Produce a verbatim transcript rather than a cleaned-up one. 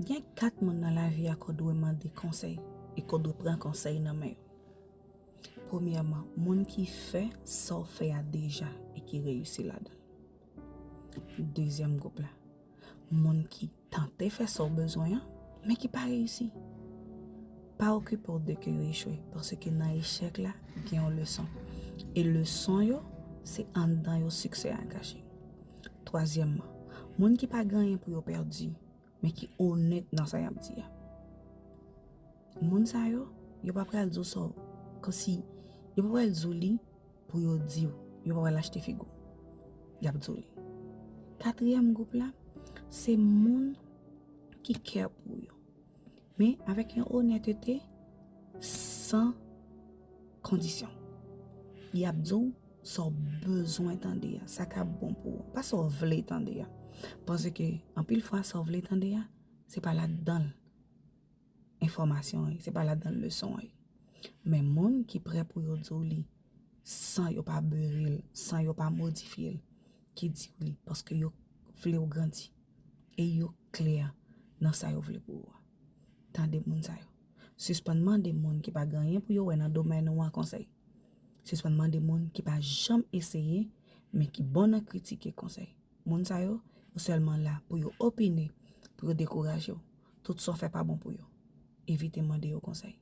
Gen kat moun nan lavi a ke w dwe mande konsèy e ke w dwe pran konsèy nan men yo. Premyèman, moun ki fè sa w fè a deja e ki reyisi ladan l. Dezyèm gwoup la, moun ki tante fè sa w bezwen an, men ki pa reyisi. Pa okipe w de ke yo echwe, paske nan echèk la, gen yon leson. E leson yo, se anndan yo siksè a kache. Twazyèmman, moun ki pa gen anyen pou yo pèdi, men ki onèt nan sa y ap di a. Moun sa yo, yo pa pral di w sa, kòmsi, yo pa pral di w li pou yo di w, yo pa pral achte figi w. Y ap di w li. Katriyèm gwoup la, se moun ki kè pou yo. Men avèk yon onètete san kondisyon. Y ap di w sa w bezwen tande a, sa k ap bon pou ou, pa sa w vle tande a. Paske anpil fwa sa w vle tande a, se pa ladan l enfòmasyon an ye, se pa ladan l leson an ye. Men moun ki prè pou yo di w li san yo pa bere l, san yo pa modifye l, ki di w li paske yo vle w grandi e yo klè nan sa yo vle pou ou a. Tande moun sa yo. Sispann mande moun ki pa gen anyen pou yo wè nan domèn ou an konsèy. Sispann mande moun ki pa janm eseye, men ki bon nan kritike konsèy. Moun sa yo, yo sèlman la pou yo opine, pou yo dekouraje w. Tout sa w fè pa bon pou yo. Evite mande yo konsèy.